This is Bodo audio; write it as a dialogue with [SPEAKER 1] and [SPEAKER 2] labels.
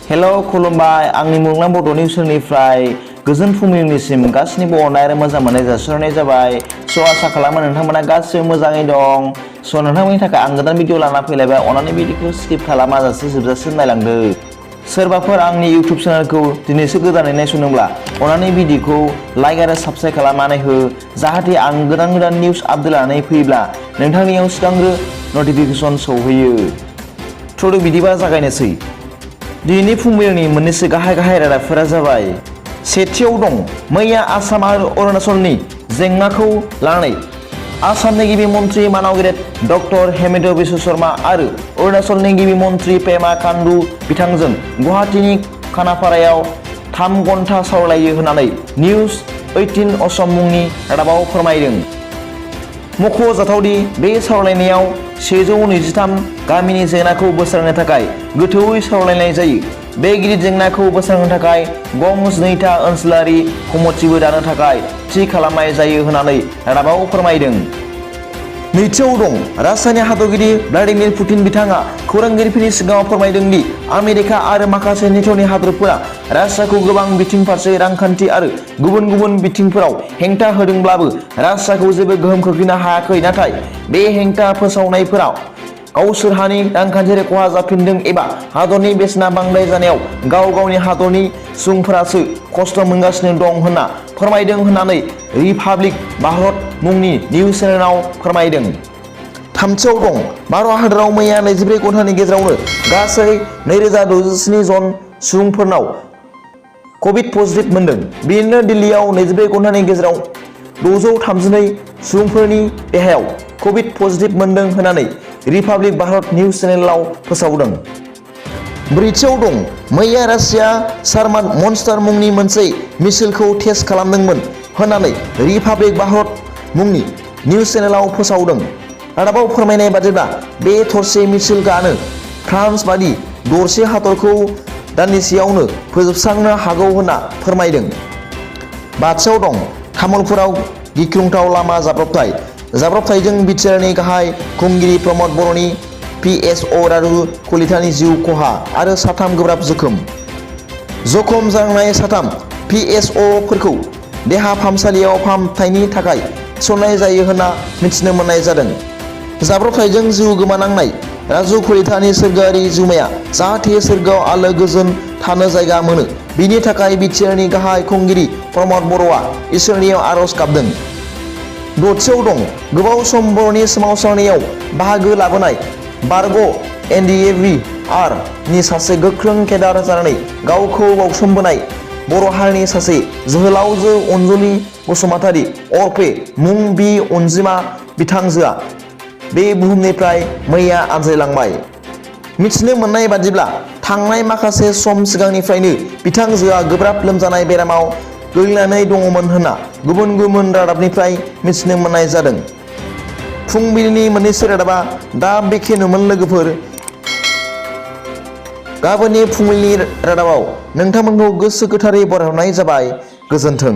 [SPEAKER 1] हेल' खुलुमबाय आंनि मुंदां बड' निउसनिफ्राय गोजोन फुंबिलिनिसिम गासिनिबो अननाय आरो मोजां मोननाय जासिहरनाय जाबाय। आसा खालामो नोंथांमोना गासिबो मोजाङै दं। नोंथांमोननि थाखाय आं गोदान भिडिअ लाना फैलायबाय। अन्नानै भिडिअखौ स्किप खालामाजासे जोबजासिम नायलांदो। सोरबाफोर आंनि इउटिउब चेनेलखौ दिनैसो गोदानै नायसंदोंब्ला अन्नानै भिडिअखौ लाइक आरो साबस्क्राइब खालामनानै हो, जाहाथे आं गोदान निउस आपडेट लानानै फैयोब्ला नोंथांनियाव सिगांग्रो नटिफिकेसन सौहैयो। बिदिबा जागायनोसै। दिनैनि फुंबिलिनि मोननैसो गाहाय रादाबफोरा जाबाय। सेथियाव दं मैया आसाम आरो अरुणाचलनि जेंनाखौ लानानै आसामनि गिबि मन्त्रि मानाव गेदेर डक्टर हेमन्त बिश्व शर्मा आरो अरुणाचलनि गिबि मन्त्रि पेमा खांडू बिथांजों गुवाहाटीनि खानापारायाव 3 घन्टा सावरायलायो होननानै निउज 18 असम मुंनि रादाबाव फोरमायदों। मख'जाथावदि बे सावरायनायाव 123 गामिनि जेंनाखौ बोस्रांनो थाखाय गोथौवै सावरायनाय जायो। बे गिदिर जेंनाखौ बोस्रांनो थाखाय गं 2था ओनसोलारि कमिटिबो दानो थाखाय थि खालामनाय जायो होननानै रादाबाव फोरमायदों। नैथियाव दं रासियानि हादरगिरि भ्लादिमिर पुतिन बिथाङा खौरांगिरिफोरनि सिगाङाव फोरमायदों दि आमेरिका आरो माखासे नेट'नि हादरफोरा रासियाखौ गोबां बिथिं फारसे रांखान्थि आरो गुबुन बिथिंफोराव हेंथा होदोंब्लाबो रासियाखौ जेबो गोहोम खोख्लैनो हायाखै, नाथाय बे हेंथा फोसावनायफोराव गावसोरहानि रांखान्थियारि खहा जाफिनदों एबा हादरनि बेसेना बांद्राय जानायाव गावनि हादरनि सुबुंफोरासो खस्थ' मोनगासिनो दं होनना फोरमायदों होननानै रिपाब्लिक भारत मुंनि निउज चेनेलाव फोरमायदों। थामथियाव दं भारत हादराव मैया 24 घन्टानि गेजेरावनो गासै 2067 जन सुबुंफोरनाव कभिड पजिटिभ मोनदों। बेनिनो दिल्लीयाव 24 घन्टानि गेजेराव 632 सुबुंफोरनि देहायाव कभिड पजिटिभ मोनदों होननानै रिपाब्लिक भारत निउज चेनेलाव फोसावदों। ब्रैथियाव दं मैया रासिया सार्माट मन्स्टार मुंनि मोनसे मिसाइलखौ टेस्ट खालामदोंमोन होननानै रिपाब्लिक भारत मुंनि निउज चेनेलाव फोसावदों। रादाबाव फोरमायनाय बादिब्ला बे थरसे मिसाइलआनो फ्रान्स बादि दरसे हादरखौ दान्दिसेयावनो फोजोबस्रांनो हागौ होनना फोरमायदों। बाथियाव दं तामुलपुराव गिख्रंथाव लामा जाब्रबथायजों बिटिआरनि गाहाय खुंगिरि प्रमद बर'नि पिएसअ राजु कलितानि जिउ खहा आरो 3 गोब्राब जखम जानाय 3 पिएसअफोरखौ देहा फाहामसालियाव फाहामथायनि थाखाय थिसननाय जायो होनना मिथिनो मोननाय जादों। जाब्रबथायजों जिउ गोमानांनाय राजु कलितानि सोरगोआरि जिउमाया जाहाथे सोरगोआव आलो गोजोन थानो जायगा मोनो, बिनि थाखाय बिटिआरनि गाहाय खुंगिरि प्रमद बर'आ इसोरनियाव आरज गाबदों। दथियाव दं गोबाव सम बर'नि सोमावसारनायाव बाहागो लाबोनाय बारग' एनडिएभिआर नि सासे गोख्रों केडार जानानै गावखौ बावसोमबोनाय बर' हारिनि सासे जोहोलावजो अनजुलि बसुमतारी अरफे मुं बि अनजिमा बिथांजोआ बे बुहुमनिफ्राय मैया आनज्रायलांबाय। मिथिनो मोननाय बादिब्ला थांनाय माखासे सम सिगांनिफ्रायनो बिथांजोआ गोब्राब लोमजानाय बेरामाव गोग्लैनानै दङमोन होनना गुबुन रादाबनिफ्राय मिथिनो मोननाय जादों। फुंबिलिनि मोननैसो रादाबा दा बेखिनिमोन लोगोफोर। गाबोननि फुंबिलिनि रादाबाव नोंथांमोनखौ गोसो गोथारै बरायहरनाय जाबाय। गोजोन्थों।